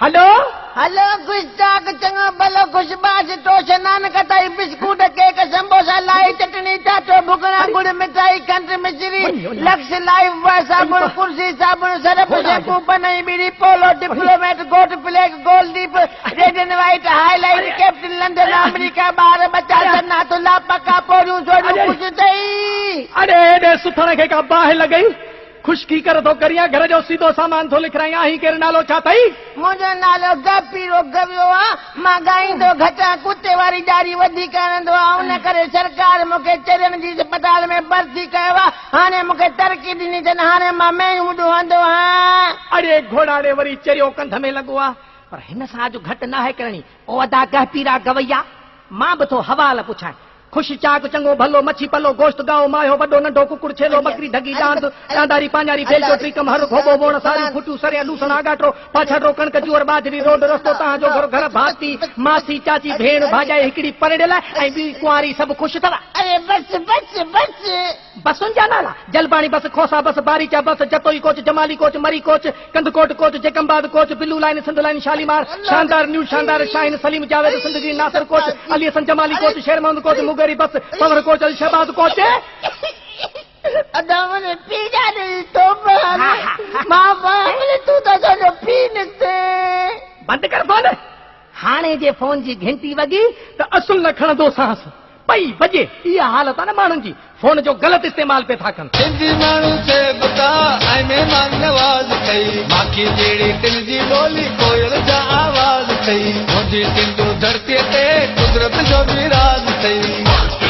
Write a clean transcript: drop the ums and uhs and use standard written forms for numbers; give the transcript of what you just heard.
هلو هلو گستاخ چڱو ڀلو خوش باش ٽوش نان ختائي بسڪوٽ ڪيڪ سمبوسا لائي چٽڻي چاٽو ڀڳڙا ڳڙ مٺائي کنڊ مصري لڪس لائيف بواء صابڻ ڪرسي صابڻ سرف شيمپو پنئي ٻيڙي پولو ڊپلوميٽ گهوٽ flag gold leaf red and white highlight captain London آمريڪا ٻار ٻچا سنا ٿلها پڪا پوڙيون سوڙيون خوش ٿئي. اڙي ايڏي سٿڻ کي ڪا باهه لڳئي؟ خشڪي ڪر ٿو ڪريان، گهر جو سيڌو سامان ٿو لکرايان، آهين ڪير نالو ڇا اٿئي؟ منهنجو نالو گپيرو گويو آ، مان ڳائيندو گهٽ آن، ڪتي واري ڄاري وڌيڪ هڻندو آ، ان ڪري سرڪار مون کي چرين جي اسپتال ۾ ڀرتي ڪيو آ، هاڻي مون کي ترقي ڏني اٿن، هاڻي مان مينهون ڏوهندو آهيان. اڙي گهوڙا ڙي وري چريو ڪنڌ ۾ لڳو آ، پر هن سان اڄ گهٽ ناهي ڪرڻي. او ادا گهپيرا گويا، مان به ٿو حوال پڇان. خوش چاڪ چڱو ڀلو مڇي پلو گوشت ڳائو ماهيو وڏو ننڍو ڪڪڙ ڇيلو ٻڪري ڍڳي ڏاند ڏانداري پاڃاري بيلچو ٽيڪم هر گهوٻو ووڻ ساريون ڦٽيون سريان لوسڻ آڳاٽو پاڇاٽو ڪڻڪ جوئر ٻاجهري روڊ رستو تهان جو گهر گهر ڀاتي ماسي چاچي ڀيڻ ڀاڄائي هڪڙي پرڻيل ۽ ٻي ڪنواري سڀ خوش اٿو. اري بس بس بس. بسن جا نالا، Jalbani bus, Khosa bus, Baricha bus, Jatoi coach, Jamali coach, Murree coach, Kandhkot coach, Jacobabad coach, blue line, Sindh line, Shalimar, Shandar, new Shandar, Shaheen, Saleem Javed, Sindh green, Nasir coach, Ali Hassan Jamali coach, Sher Muhammad coach, Mugeri bus, Panhwar coach, Ali Shahbaz coach. ادا منهنجي پيء ڏاڏي جي توبه مان پاڻ تون ته اسان جو پيء نڪتين. بند ڪر فون. هاڻي جي فون جي گهنٽي وڳي ته اصل نه کڻندوسانس. پئي وڄي. اها حالت آ نه ماڻهن جي فون جو غلط استعمال پئي ٿا ڪن. سنڌي ماڻهو سيبتا ۽ مهمان نواز ٿئي، ماکي جهڙي تن جي ٻولي ڪوئل جا آواز ٿئي، منهنجي سنڌو ڌرتيء تي قدرت جو به راز ٿئي.